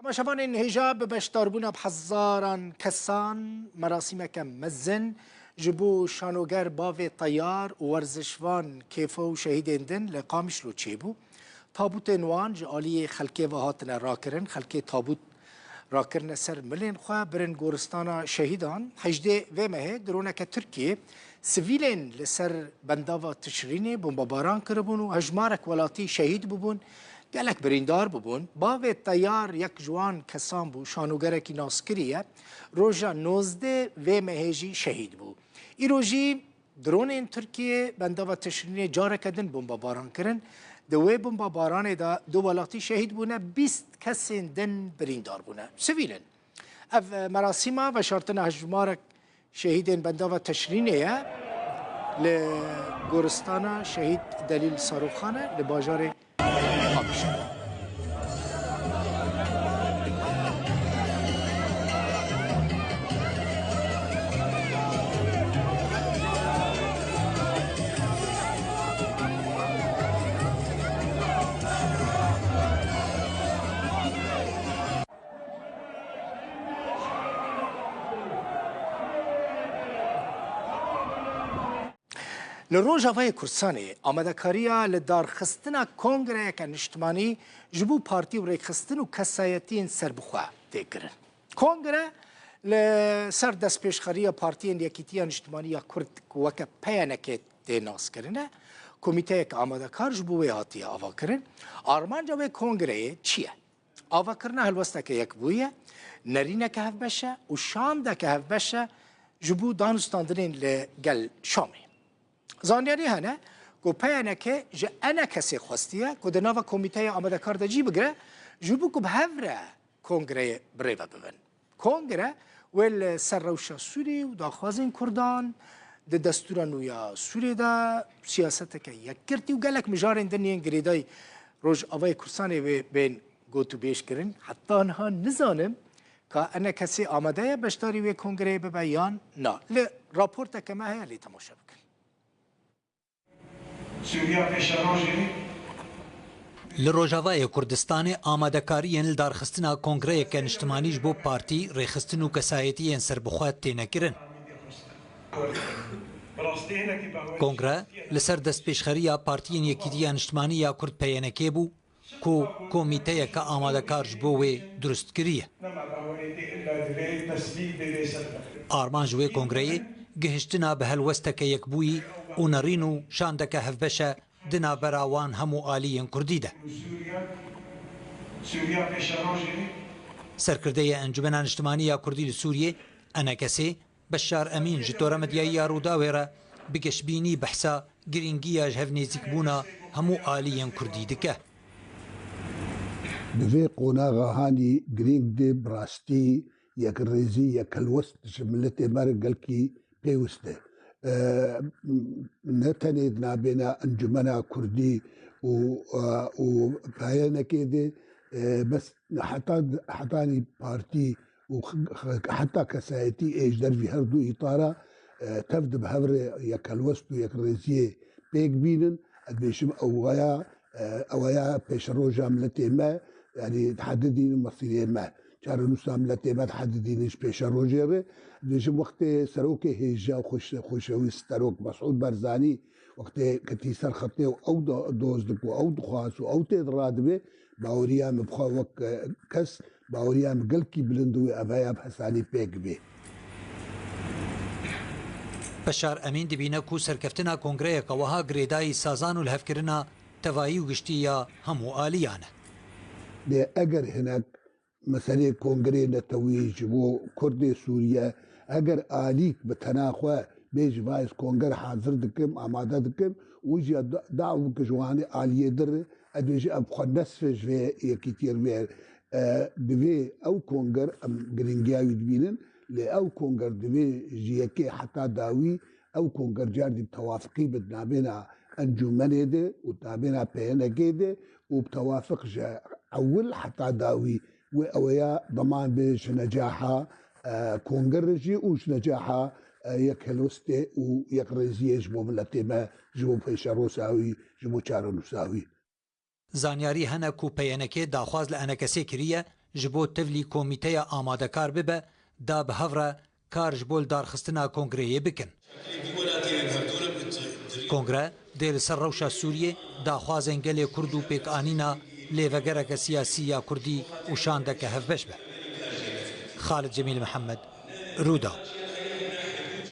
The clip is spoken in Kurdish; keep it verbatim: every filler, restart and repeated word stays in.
Şevanên hêja bi beşdarbûna bi hezaran kesan merasîmeke mezin ji bo şanoger bavê teyar û werzişvan kêfo û şehîdên din li Qamişlo çêbû. Tabûtên wan ji aliyê xelkê ve hatine rakirin. Xelkê tabût rakirine ser milên xwe, birin goristana şehîdan. Hejdê vê mehê droneke Tirkiyê sivîlên li ser bendava Tişrînê bombebaran kiribûn û hejmarek welatî şehîd bûbûn, gelek birîndar bûbûn. Bavê teyar yek ji wan kesan bû, şanogerekî naskirî ye. Roja nozdeh vê mehê jî şehîd bû. Îro jî dronên Tirkiyê bendava Tişrînê careke din bombebaran kirin. Di wê bombebaranê de du welatî şehîd bûne, bîst kesên din birîndar bûne. Sivîl in. Ev, e, merasîma veşartina hejmarek şehîdên bendava Tişrînê ye. Li goristana şehîd Delîl Saroxan e, li bajarê Qamişlo. Li Rojavayê Kurdistanê amadekariya li darxistina kongreyeke niştimanî ji bo partî û rêkxistin û kesayetiyên serbixwe tê kirin. Kongre li ser destpêşxeriya Partiyên Yekîtiya Niştimanî ya Kurd ku weke P Y N K tê naskirine, komîteyeke amadekar ji bo wê hatiye avakirin. Armanca wê kongreyê çi ye? Avakirina helwesteke yekbûyî ye, nerîneke hevbeş e û şandeke hevbeş e ji bo danûstandinên li gel Şamê. Zanyarî hene ku P Y N K ji E N K S'ê xwestiye ku di nava komîteya amadekar de cî bigire, ji bo ku bi hev re kongreyê bi rê ve bibin. Kongre wê li ser rewşa Sûriyê û daxwazên Kurdan di destûra nû ya Sûriyê de, siyaseteke yekgirtî û gelek mijarên din yên girêdayî Rojavayê Kurdistanê wê bên gotûbêj kirin. Heta niha nizanim ka E N K S amade ye beşdarî wê kongreyê bibe yan na. Li raporteke me heye, lê temaşe bikin. Sûriya pêşerojê. Li Rojavayê Kurdistanê amadekariyên li darxistina kongreyeke niştimanî ji bo partî, rêxistin û kesayetiyên serbixwe têne kirin. Kongre li ser destpêşxeriya Partiyên Yekîtiya Niştimanî ya Kurd P Y N K bû ku komîteyeke amadekar ji bo wê durust kiriye. Armanc wê kongreyê gihiştina bi helwesteke yekbûyî û nerîn û şandeke hevbeş e di navbera wan hemû aliyên kurdî de. Serkirdeyê Encumena Niştimanî ya Kurdî li Sûriyê, E N K S, Beşar Emîn ji tore medyayî ya Rûdawê re bi geşbînî behsa girîngiya ji hev nêzîkbûna hemû aliyên kurdî dike. Di vê qonaxa hanî girîng de bi rastî yekrêzî, yekhelwest ji miletê me re gelkî pêwist e. E, ne tenê di navbêna Encumena Kurdî û, e, û P Y N K'ê de, e, bes heta, hetanî partî û x-, x-, heta kesayetî ê ji dervî her du îtara, e, tev di bi hev re yekhelwest û yekrêziyê pêk bînin. Ez dibêjim ew waya, e, ew waya pêşeroja miletê me, yanî dihedidînin mesîrê me. Çarenûsa miletê me dihedidînin ji pêşerojê re. Dibêjim wextê serokê hêja û xweş-, xweşewîst serok Mesûd Barzanî wextê ketî ser xetê û ew do-, doz dibû, ew dixwaz û ew tê de radibê, baweriya min bi xwe wek, e, kes, baweriya min gelkî bilind û ev heya bi hesanî pêk bê. Beşar Emîn dibîne ku serkeftina kongreyeke wiha girêdayî sazan û lihevkirina tevayî û giştî ya hemû aliyan e. Lê eger hinek meselê kongrê netewî ji bo Kurdê Sûriye, eger alîk bi tena xwe bê ji va ez konger hazir dikim, amade dikim, û jî da-, daw bike ji wanê aliyê dir, ez dibêjim ev xwe nesfe ji vê yekîtiyê re. E, divê ew konger em girîngiya wî dibînin, lê ew konger divê ji yekê heta dawî ew konger cardî bi tewafiqî bi di navbêna encûmenê de û di navbêna P Y N K'ê de û bi tewafiq ji ewil heta dawî wê eweya deman bê ji necaha, e, konger re jî û ji necaha, e, yekhelwestê û yekrêziyê ji bo miletê me, ji bo pêşerosa wî, ji bo çarenûsa wî. Zanyarî hene ku P Y N K daxwaz li E N K S'ê kiriye, ji bo tevlî komîteya amadekar bibe, da bi hev re kar ji bo lidarxistina kongreyê bikin. Kongre dê li ser rewşa Sûriyê, daxwazên gelê Kurd û pêkanîna lêvegereke siyasî ya Kurdî û şandeke hevbeş be. Xalid Cemîl Mihemed, Rûda.